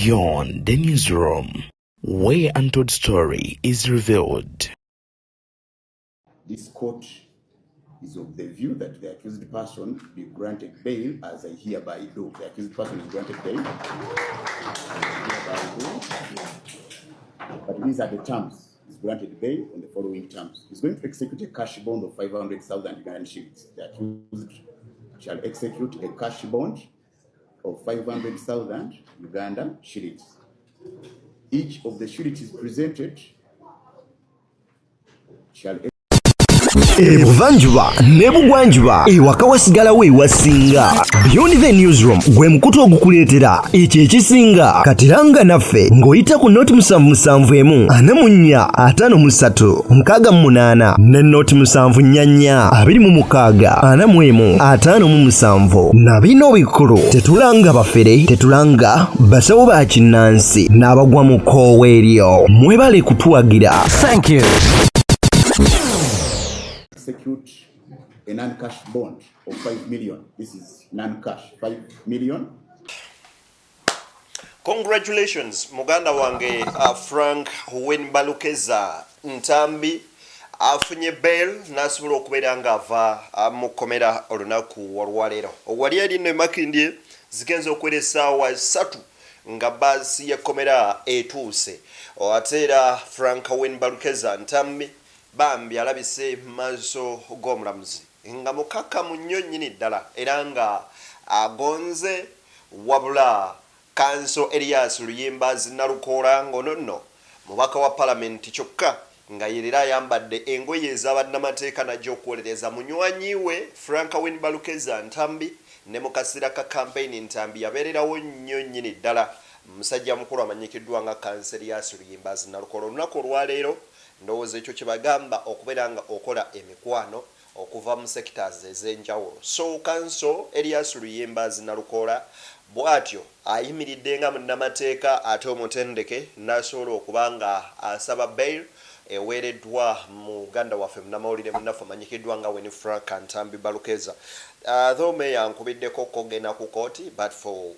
Beyond the Newsroom, where untold story is revealed. This court is of the view that the accused person be granted bail, as I hereby do. The accused person is granted bail. Hereby do. But these are the terms. He's granted bail on the following terms. He's going to execute a cash bond of 500,000 Ugandan shillings. The accused shall execute a cash bond of 500,000 Uganda shillings. Each of the sureties presented shall Ebuvanjuba n'ebugwanjuba, ewaka wasigalawo ewasinga. Beyond the Newsroom gwe mukutu ogukuleetera ekyo ekisinga. Katiranga naffe ng'oyita ku 077 44 53 68 ne 074 26 41 57. Na bino bikulu: tetulanga bafere, tetulanga basawo ba kinnansi n'abagwa mu kkoowa eryo. Mwebale kutuwagira. Thank you. Execute a non-cash bond of 5 million. This is non-cash, 5 million. Congratulations, muganda wange Frank Winbalukeza Ntambi afunye bail n'asobola okubeera ng'ava mu kkomera olunaku olwaleero. Wali eri nno emakindye zigenza okwera essaawa 3 nga baasi y'ekkomera etuuse. Ate era Frank Winbalukeza Ntambi bambi alabise mu maaso g'omulamuzi nga mukakkamu nnyo nnyini ddala era nga agonze. Wabula Counsel Erias Luyimbazi Nalukoola, ng'ono nno mubaka wa palamenti, kyokka nga yerera ayambadde engoye ez'abannamateeka, najja okuwolereza munywanyi we Frank Winbalukeza Ntambi. Ne mu kaseera ka campaign Ntambi yabeererawo nnyo nnyini ddala. Musajja mukulu amanyikiddwa nga Counsel Erias Luyimbazi Nalukoola. Olunaku olwaleero ndowooza ekyo kye bagamba okubeera nga okola emikwano okuva mu sectors ez'enjawulo. So Counsel Erias Luyimbazi Nalukoola bw'atyo ayimiridde nga munnamateeka ate omutendeke n'asobola okuba nga asaba bail eweereddwa muganda waffe, munnamawulire munnaffe amanyikiddwa nga Weni Frank Ntambi Balukeza. Though meya nkubiddeko kogenda ku kooti, but for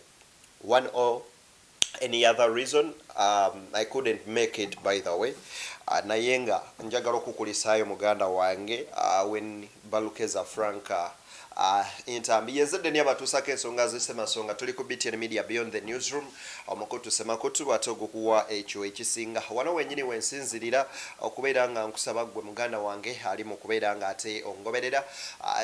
one or any other reason I couldn't make it, by the way. Naye nga njagala okukulisaayo muganda wange Wen Balukeza Frank Ntambi. Yenzedde ni abatuusako ensonga z'Essemasonga. Tuli ku BTN Media, Beyond the Newsroom, omukutu semakutu ate ogukuwa ekyo ekisinga. Wano wenyini wensinzirira okubeera nga nkusaba ggwe muganda wange ali mu kubeera nga ate ongoberera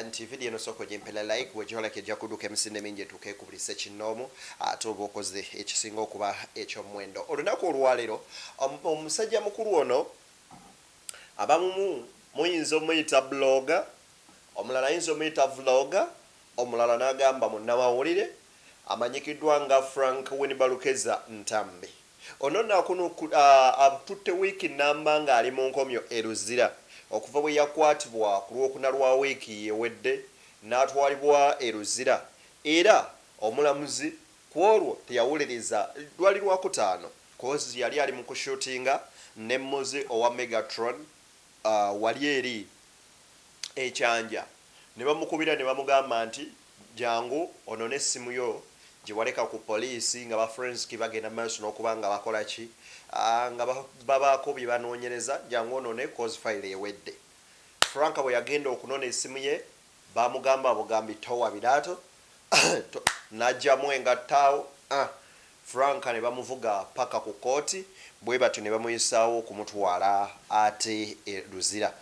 nti vidiyo eno sooka ogimpera like. Bwegyola ejja kudduka emisinde mingi etuuke ku buli ssekinnoomu, ate oba okoze ekisinga okuba ekyomuwendo. Olunaku olwaleero omusajja mukulu ono abamumu muyinza omuyita blogger, omulala ayinza omuyita vlogger, omulala n'agamba munnamawulire amanyikiddwa nga Frank Winbalukeza Ntambi. Ono nno atutte wiiki namba ng'ali mu nkomyo e Luzira okuva bwe yakwatibwa ku Lwokuna lwa wiiki ewedde n'atwalibwa e Luzira, era omulamuzi ku olwo teyawuliriza. Lwali Lwakutaano, 'cause yali ali mu kushootinga ne Muzi owa Megatron wali eri ekyanja, ne bamukubira ne bamugamba nti jangu onone essimu yo gye waleka ku poliisi nga ba forensic bagenda maaso n'okuba nga bakola ki, nga babaako bye banoonyereza. Jangu onone, 'cause file ewedde. Frank bwe yagenda okunona essimu ye, bamugamba bugambi towa biraato, n'aggyamu engattaawo. Frank ne bamuvuga paka ku kooti, bwe batyo ne bamuyisaawo okumutwala ate e Luzira.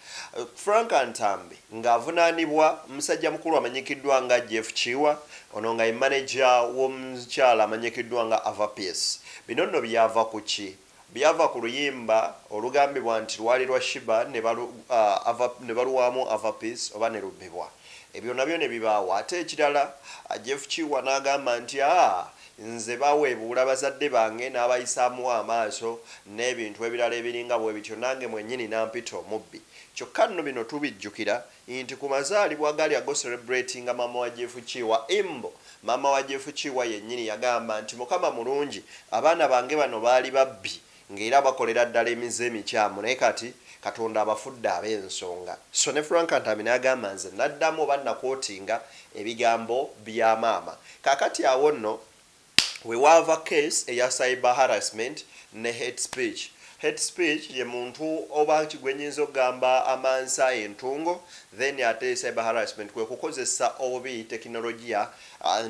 Frank Ntambi ng'avunaanibwa musajja mukulu amanyikiddwa nga Jeff Kiwa, ono nga ye maneja w'omukyala amanyikiddwa nga Ava Peace. Bino nno byava ku ki? Byava ku luyimba olugambibwa nti lwali lwa Sheebah ne baluwaamu Ava Peace oba ne lubbibwa. Ebyo nabyo ne bibaawo. Ate ekirala, Jeff Kiwa n'agamba nti aa nze baweebuula bazadde bange n'abayisaamu amaaso n'ebintu ebirala ebiringa bwe bityo, nange mwennyini nampita omubbi. Kyokka nno bino tubijjukira nti ku mazaalibwa gali ago celebratinga maama wa Jeff Kiwa, imbo maama wa Jeff Kiwa yennyini yagamba nti Mukama mulungi, abaana bange bano baali babbi ng'era bakolera ddala emize emikyamu, naye kati Katonda abafudde ab'ensonga. So ne Frank Ntambi n'agamba nze naddamu oba naquotinga ebigambo bya maama. Kaakati awo nno We waava case eya cyber harassment ne hate speech. Hate speech ye muntu oba ki gwe nnyinza okugamba amansa entungo, then ate cyber harassment kwe kukozesa obubi tekinologiya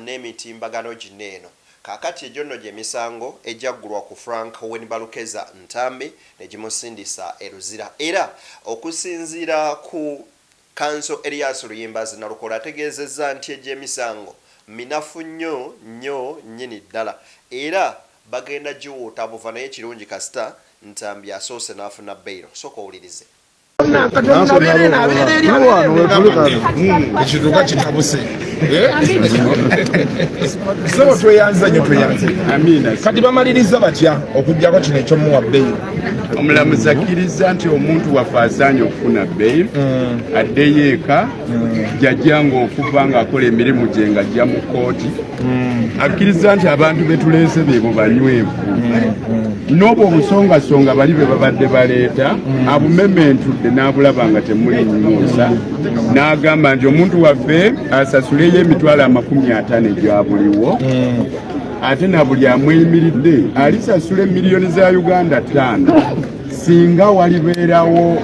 n'emitimbagano gino eno. Kaakati egyo nno gye misango egyaggulwa ku Frank Wenibalukeza Ntambi ne gimusindisa e Luzira. Era okusinziira ku Kanso Erias Luyimbazi Nalukoola ategeezezza nti egyo emisango minafu nnyo nnyo nnyini ddala era bagenda giwuuta buva naye ekirungi kasita Ntambi asoose n'afuna beyiro. Sooka owulirize. Ekintu nga kitabuse. Sebo tweyanza nyo tweyanze. Amina. Kati bamaliriza batya okujjako kino ekyomuwa beyiro? Omulamuzi akkirizza nti omuntu waffe asaanye okufuna bail addeyo eka jajja ng'okuva ng'akola emirimu gye ng'ajja mu kkooti. Akkirizza nti abantu be tuleese beebo banywevu n'obwo obusongasonga bali be babadde baleeta abumementudde n'abulaba nga temuli nnyuusa n'agamba nti omuntu waffe asasuleyo 500,000 egya buliwo ate na buli amweyimiridde alisasula emiliyoni za Uganda 5 singa walibeerawo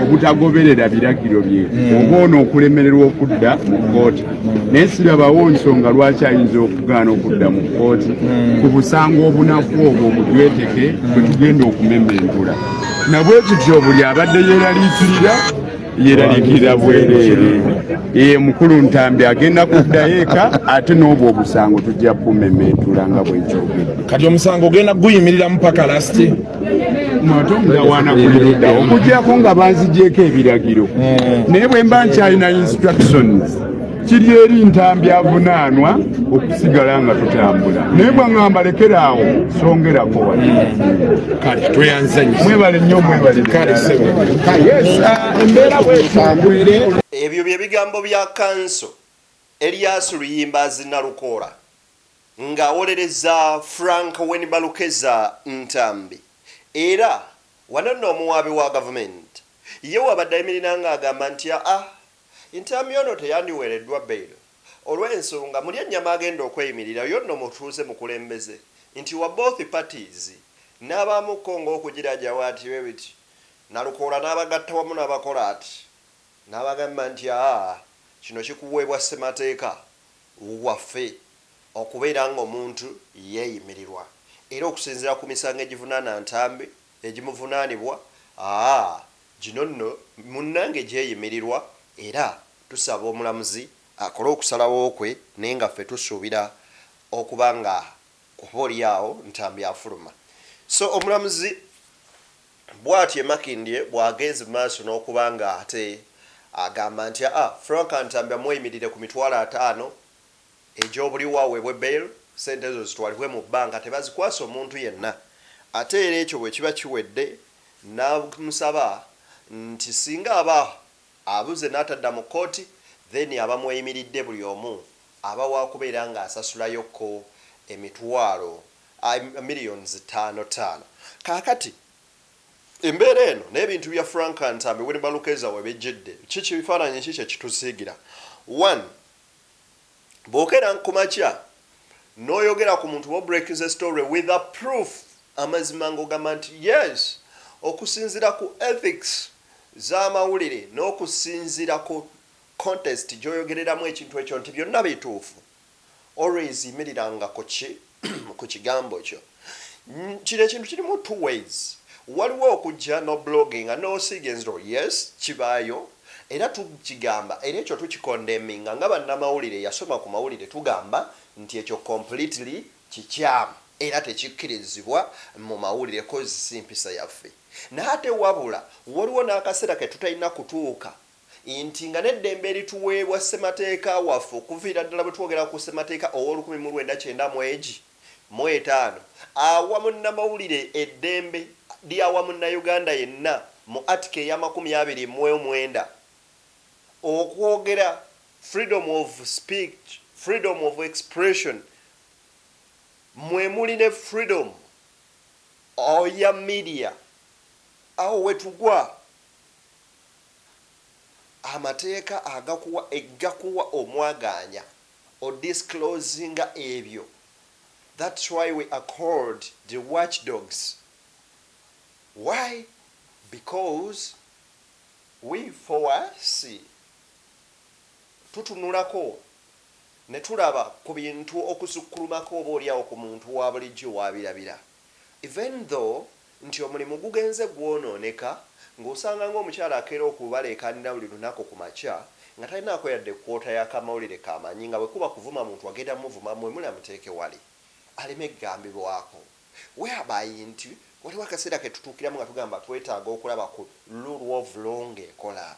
obutagoberera biragiro bye oba ono okulemererwa okudda mu kkooti. Naye sirabawo nsonga lwaki ayinza okugaana okudda mu kkooti ku busango obunafu obwo obujweteke bwe tugenda okumementula. Na bwe kityo buli abadde yeeraliikirira yeeraliikirira bwereere. Ye mukulu Ntambi agenda kuddayo eka ate n'obwo obusango tujja kumementula nga bwe nkyogedde. Kati omusango ogenda kuguyimiriramu paka lasti? Ate omutawaana kuli ludda okuggyako nga banzigyeko ebiragiro, naye bwe mba nkyalina instructions kiri eri Ntambi avunaanwa okusigala nga tutambula, naye bwaŋŋamba lekeraawo songerako wali. Kale tweyanza nnyo. Mwebale nnyo, mwebale. Kale sebo. Yes, embeera bwetambwere. Ebyo bye bigambo bya Kanso Erias Luyimbazi Nalukoola ng'awolereza Frank Wenibalukeza Ntambi. Era wano nno omuwaabi wa gavumenti ye wabadde ayimirira ng'agamba nti aa Ntambi ono teyandiweereddwa bail olw'ensonga muli ennyama agenda okweyimirira yo nno mutuuze mukulembeze nti wa both parties n'abaamukko ng'okugirajawo ati bwe biti Nalukoola n'abagatta wamu n'abakola ati n'abagamba nti aa kino kikuweebwa ssemateeka waffe okubeera ng'omuntu yeeyimirirwa era okusinziira ku misango egivunaana Ntambi egimuvunaanibwa aa gino nno munnange gyeyimirirwa era tusaba omulamuzi akole okusalawo kwe naye nga ffe tusuubira okuba nga oba oli awo Ntambi afuluma. So omulamuzi bw'atyo e Makindye bw'agenze mu maaso n'okuba nga ate agamba nti aa Frank Ntambi amweyimirire ku 500,000 egy'obuliwo aweebwe bail, ssente ezo zitwalibwe mu bbanka tebazikwasa omuntu yenna ate era ekyo bwe kiba kiwedde n'amusaba nti singa aba abuze n'atadda mu kkooti then abamweyimiridde buli omu aba wakubeera ng'asasulayo ko emitwalo millions ttaano ttaano. Kaakati embeera eno n'ebintu bya Frank Ntambi Wilber Lukeza we bijjidde, ki kifaananyi ki kye kitusiigira? One, bw'okeera ku makya n'oyogera ku muntu oba breaking story with a proof, amazima ng'ogamba nti yes, okusinziira ku ethics z'amawulire n'okusinziira ku context gy'oyogereramu ekintu ekyo nti byonna bituufu, always yimiriranga ku ki ku kigambo kyo. Kino ekintu kirimu two ways. Waliwo okujja no blogging n'osiiga enziro, yes, kibaayo era tukigamba era ekyo tukicondemninga nga bannamawulire yasoma ku mawulire, tugamba nti ekyo completely kikyamu era tekikkirizibwa mu mawulire cause si mpisa yaffe. Naye ate wabula waliwo n'akaseera ke tutalina kutuuka nti nga n'eddembe erituweebwa ssemateeka waffe okuviira ddala bwe twogera ku ssemateeka ow'olukumi mu lwenda kyenda mu egi mu etaano awa munnamawulire eddembe lyawa Munnayuganda yenna mu article eya 29 okwogera, freedom of speech, freedom of expression, mwe muli ne freedom ya media. Awo wetugwa amateeka agakuwa eggakuwa omwagaanya odisclosinga ebyo. That's why we are called the watchdogs. Why? Because we foresee, tutunulako ne tulaba ku bintu okusukkulumako oba oliawo ku muntu wa bulijjo wabirabira, even though nti omulimu gugenze gwonooneka, ng'osanga ng'omukyala akeera okubaleekanira buli lunaku ku makya nga talinaako yadde kwota y'akamawulire kamanyi, nga bwe kuba kuvuma muntu agenda muvuma mwe muli amuteeke wali aleme kugambibwako, whereby nti waliwo akaseera ke tutuukiramu nga tugamba twetaaga okulaba ku rule of law ng'ekola,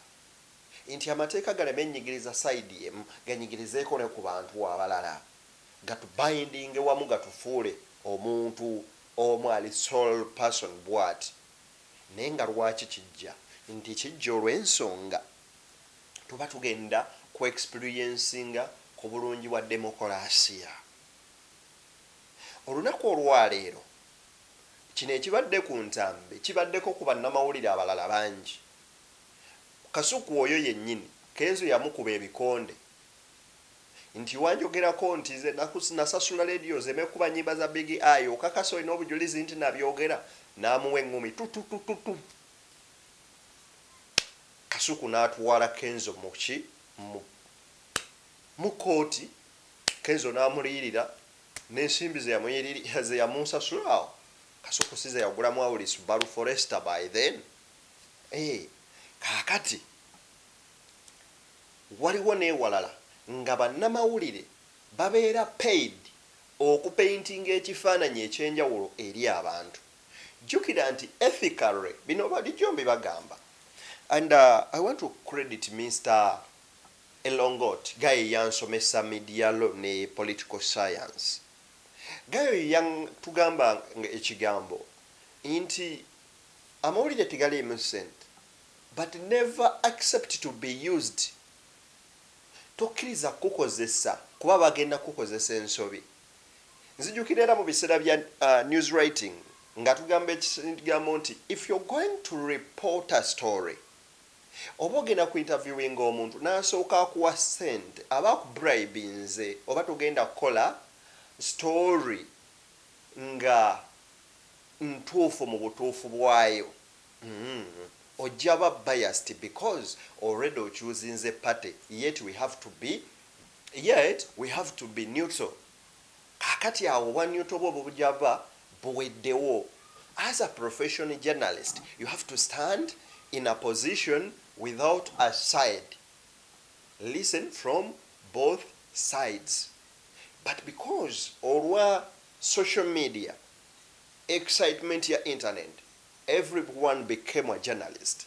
nti amateeka galeme ennyigiriza side emu, ganyigirizeeko ne ku bantu abalala, gatubindinge wamu, gatufuule omuntu omu ali sole person bw'ati. Naye nga lwaki kijja? Nti kijja olw'ensonga tuba tugenda ku experiencinga ku bulungi bwa demokolasiya. Olunaku olwaleero kino ekibadde ku Ntambi kibaddeko ku bannamawulire abalala bangi. Kasuku oyo yennyini Kenzo yamukuba ebikonde nti wanjogerako nti nze nasasula rediyo zemekuba nyimba za Big Eye, okakasa olina obujulizi nti nabyogera? N'amuwa eŋŋumi tututututu. Kasuku n'atwala Kenzo muki mu kooti. Kenzo n'amuliyirira n'ensimbi ze yamusasula awo. Kasuku si ze yagulamu Audi Subaru Forester by then. Kaakati waliwo n'ewalala nga bannamawulire babeera paid okupaintinga ekifaananyi ekyenjawulo eri abantu. Jjukira nti ethically bino balijjo mbibagamba, and I want to credit Mr Elongot guy yansomesa media law ne political science. Guy oyo yatugamba ekigambo nti amawulire tegaliimu sente, but never accept to be used. Tokkiriza kukozesa, kuba bagenda kukozesa ensobi. Nzijukira era mu biseera bya news writing nga tugamba ekigambo nti if you're going to report a story oba ogenda ku interviewinga omuntu n'asooka akuwa sente, aba akubribinze, oba togenda kukola story nga ntuufu mu butuufu bwayo. Ojja ba biased because already ochoosinze party, yet we have to be neutral. Kakati awo obwa neutral bwo bujava buweddewo. As a professional journalist, you have to stand in a position without a side, listen from both sides. But because olwa social media, excitement ya internet, everyone became a journalist.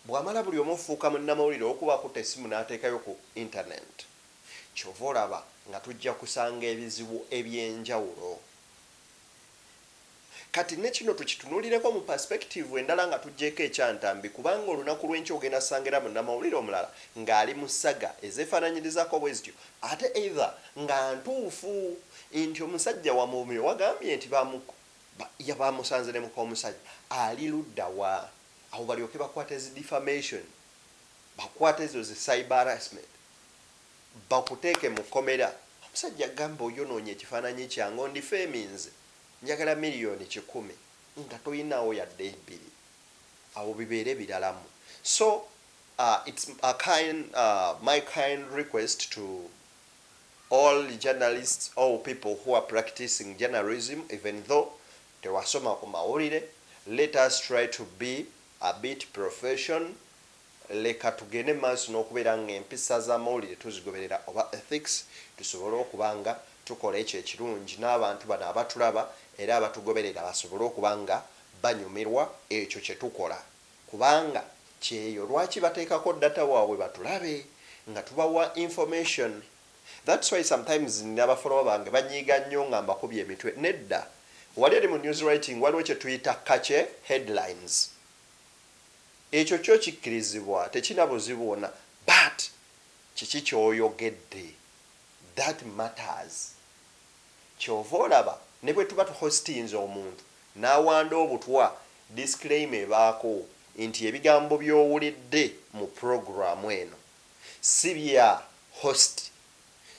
Bw'amala buli omu ofuuka munnamawulire okuba akutta essimu n'ateekayo ku internet, kyova olaba nga tujja kusanga ebizibu ebyenjawulo. Kati ne kino tukitunulireko mu perspective endala nga tuggyeko ekyantambi, kubanga olunaku lw'enkya ogenda sangira munnamawulire omulala ng'ali mu saga ezeefaananyirizako bwe zityo, ate either nga ntuufu nti omusajja wamumyo wagambye nti bamusanze ne muka omusajja ali ludda wa awo, balyoke bakwate zi defamation, bakwate ezo zi cyber harassment, bakuteeke mu kkomera. Omusajja agamba, "Oyonoonya ekifaananyi kyange, ondefaminze, njagala 100,000,000," nga toyinaawo yadde 2. Awo bibeere biralamu. So it's my kind request to all journalists, all people who are practicing journalism, even though tewasoma ku mawulire, let us try to be a bit profession. Leka tugende maaso n'okubeera nga empisa z'amawulire tuzigoberera, oba ethics, tusobole okuba nga tukola ekyo ekirungi, n'abantu bano abatulaba era abatugoberera basobole okuba nga banyumirwa ekyo kye tukola, kubanga kyeyo lwaki bateekako data waabwe batulabe nga tubawa information. That's why sometimes n'abafollower bange banyiiga nnyo nga mbakubye emitwe. Nedda, wali eri mu news writing waliwo kye tuyita catchy headlines. Ekyo kyo kikkirizibwa, tekina buzibu bwonna, but kiki kyoyogedde that matters. Kyova olaba ne bwe tuba tuhostinze omuntu n'awanda obutwa, disclaimer ebaako nti ebigambo by'owulidde mu puroguramu eno si bya host,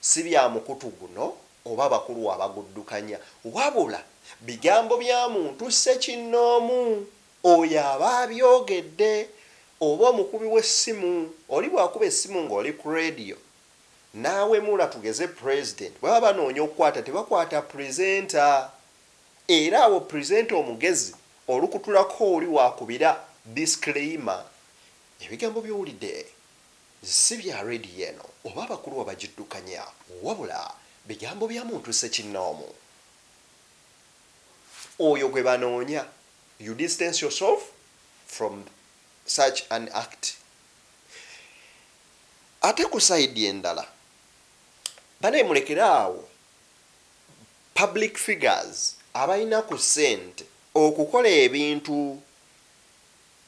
si bya mukutu guno. oba abakulu abaguddukanya wabula bigambo bya muntu ssekinnoomu oyo aba abyogedde oba omukubi w'essimu. Oli bw'akuba essimu ng'oli ku leediyo n'awemula tugeze Pulezidenti, bwe baba banoonya okukwata tebakwata presenter era awo presenter omugezi olukutulako oli w'akubira disclaimer. Ebigambo by'owulidde si bya leediyo eno oba abakulu abagiddukanya wabula bigambo bya muntu ssekinnoomu oyo gwe banoonya. You distance yourself from such an act. Ate ku side endala banaye mulekere awo public figures abalina ku sente okukola ebintu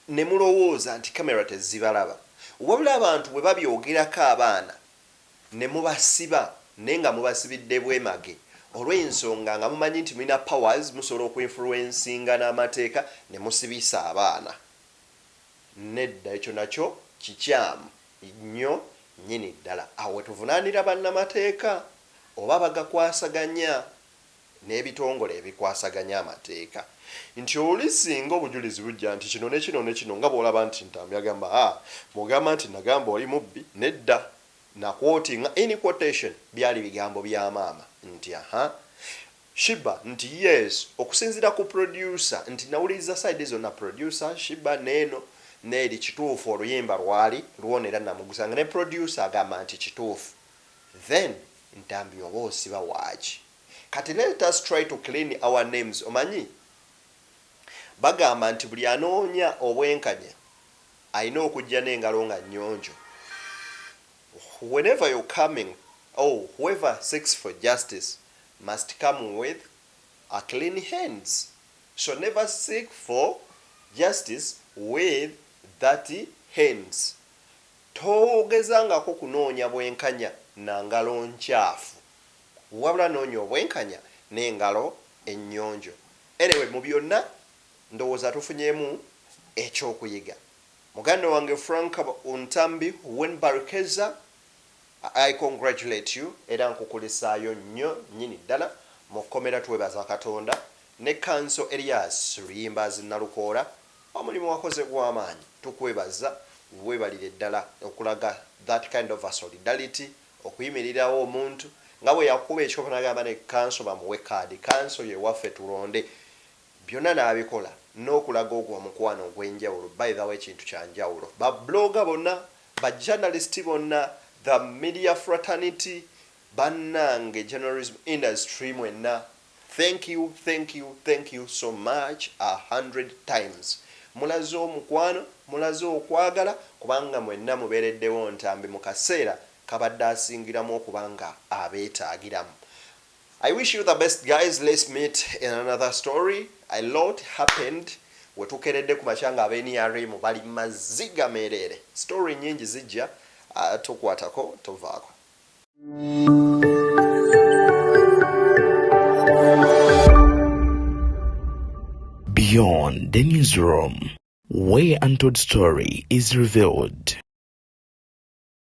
nemulowooza nti camera tezibalaba wabula abantu bwebabyogerako abaana nemubasiba naye nga mubasibidde bwemage olwensonga nga mumanyi nti mulina powers musobola oku influencinga namateeka nemusibisa abaana. Nedda ekyo nakyo kikyamu nnyo nnyini ddala. Awo wetuvunaanira bannamateeka oba abagakwasaganya n'ebitongole ebikwasaganya amateeka nti oli singa obujulizi bujja nti kino ne kino ne kino nga bw'olaba nti Ntambi agamba haa bw'ogamba nti nagamba oli mubbi nedda nakwotinga in quotation byali bigambo bya maama nti aha Sheebah nti yes okusinzira ku producer nti nawuliriza side zonna producer, Sheebah neeno neeri kituufu oluyimba lwali lwona era namugusanga ne producer agamba nti kituufu then Ntambi oba osiba waaki kati let us try to clean our names omanyi bagamba nti buli anoonya obwenkanya alina okujja nengalo nga nyonjo whenever you're coming or whoever seeks for justice must come with a clean hands so never seek for justice with dirty hands togezangako kunoonya bwenkanya na ngalo nkyafu wabula noonya obwenkanya n'engalo ennyonjo anyway mu byonna ndowooza tufunyemu ekyokuyiga muganda wange Frank Ntambi Wenbarkeza I congratulate you era nkukulisaayo nnyo nnyini ddala mu kkomera twebaza Katonda ne Counsel Elias Luyimbaazi Nalukoola omulimu wakoze gw'amaanyi tukwebaza webalire ddala okulaga that kind of a solidarity okuyimirirawo omuntu nga bwe yakuba ekikopo nagamba ne Counsel bamuwe kaadi Counsel ye waffe tulonde Byonna n'abikola n'okulaga ogwo omukwano ogw'enjawulo. By the way kintu kya njawulo. Ba blogger bonna, ba journalist bonna, the media fraternity, bannange journalism industry mwenna, thank you, thank you, thank you so much 100 times. Mulaze omukwano, mulaze okwagala kubanga mwenna mubeereddewo Ntambi mu kaseera kabadde asingiramu okuba nga abeetaagiramu. I wish you the best guys let's meet in another story a lot happened wetukeredde ku makya nga abe NRM bali maziga mereere story nyingi zijja uh, tukwatako tovaako. Beyond the newsroom, where untold story is revealed.